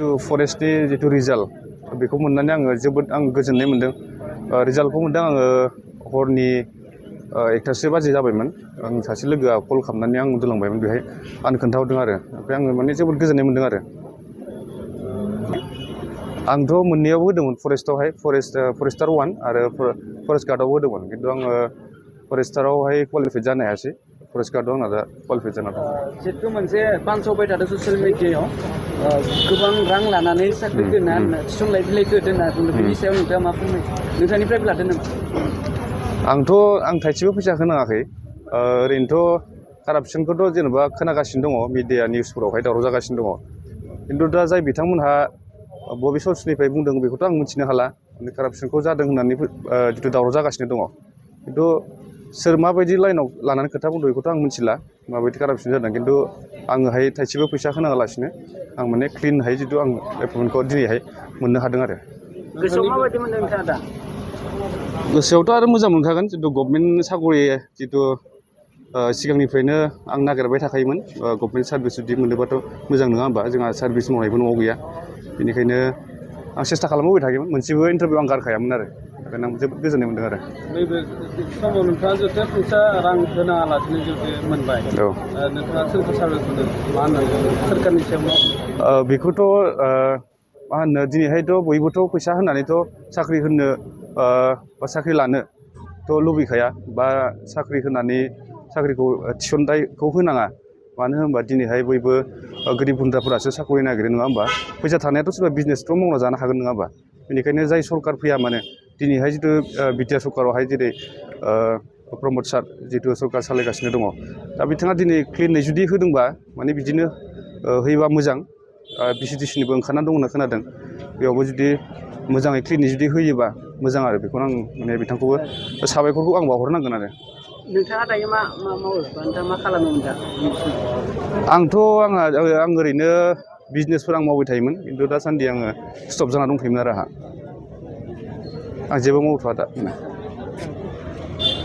जितु फरेस्टनि जितु रिजाल्ट बेखौ मोननानै आङो जोबोद गोजोननाय मोन्दों। रिजाल्टखौ मोन्दों आङो हरनि 1टासो बाजि जाबायमोन। आं सासे लोगोआ कल खालामनानै आं उन्दुलांबायमोन बेहाय आंनो खोन्थाहरदों आरो ओमफ्राय आङो माने जोबोद गोजोननाय मोन्दों आरो। आंथ' मोननैयावबो होदोंमोन फरेस्टआवहाय फरेस्टार 1 आरो फरेस्ट गार्डआवबो होदोंमोन खिन्थु आङो फरेस्टारावहाय क्वालिफाइड जानो हायासै। फरेस्ट गार्डआव आंना दा क्वालिफाइड जाना दं। जितु मोनसे बानसावबाय थादों ससियेल मिडियायाव गोबां रां लानानै साख्रि दोना थिसनलाय बिलाइखौ दोना बुंदों बेनि सायाव नोंथाङा मा फोरमायो? नोंथांनिफ्रायबो लादों नामा? आं थाइसेबो फैसा होनाङाखै। ओरैनोथ' कारापसनखौथ' जेनेबा खोनागासिनो दङ मिडिया निउसफोरावहाय दावराव जागासिनो दङ। खिन्थु दा जाय बिथांमोनहा बबे सर्सनिफ्राय बुंदों बेखौथ' आं मिथिनो हाला। कारापसनखौ जादों होननानै जितु दावराव जागासिनो दङ। खिन्थु सोर माबायदि लाइनाव लानानै खोथा बुंदों बेखौथ' आं मिथिला माबायदि कारापसन जादों। खिन्थु आङोहाय थाइसेबो फैसा होनाङालासिनो आं माने क्लिनहाय जितु आं एपइन्टमेन्टखौ दिनैहाय मोननो हादों आरो। गोसोआव माबायदि मोनदों नोंथाङा दा? गोसोआवथ' आरो मोजां मोनखागोन जितु गभर्नमेन्ट साकरि जितु सिगांनिफ्रायनो आं नागिरबाय थाखायोमोन। गभर्नमेन्ट सार्भिस जुदि मोनोबाथ' मोजां नङा होमबा? जोंहा सार्भिस मावनायबो न'आव गैया। बेनिखायनो आं सेस्था खालामबोबाय थायोमोन। मोनसेबो इन्टारभिउ आं गारखायामोन आरो ओंखायनो आं जोबोद गोजोननाय मोन्दों आरो। नैबे समाव नोंथाङा जुदि फैसा रां होनाङालासिनो जुदि मोनबाय नोंथाङा सोरखौ सार्भिस होनो मा होननांगोन सोरखारनि सायाव? बेखौथ' मा होनो दिनैहायथ' बयबोथ' फैसा होनानैथ' साख्रि होनो बा साख्रि लानोथ' लुबैखाया बा साख्रि होनानै साख्रिखौ थिसनथाइखौ होनाङा। मानो होनबा दिनैहाय बयबो गोरिब गुन्द्राफोरासो साख्रि नागिरो नङा होमबा? फैसा थानायाथ' सोरबा बिजनेसथ' मावना जानो हागोन नङा होमबा? बेनिखायनो जाय सरकार फैया मानो दिनैहाय जितु बिटिआर सरकारावहाय जेरै प्रमद सार जितु सरकार सालायगासिनो दङ दा बिथाङा दिनै क्लिनै जुदि होदोंबा माने बिदिनो होयोबा मोजां। भिसिडिसिनिबो ओंखारनानै दं होनना खोनादों। बेयावबो जुदि मोजाङै क्लिनै जुदि होयोबा मोजां आरो बेखौनो आं माने बिथांखौबो साबायखरखौ आं बावहरनांगोन आरो। नोंथाङा दायो मा मावो? नोंथाङा मा खालामोमोन दा? आं ओरैनो बिजनेसफोर आं मावबाय थायोमोन खिन्थु दासान्दि आङो स्टप जाना दंथ'योमोन आरो आं जेबो मावथ'वा दा।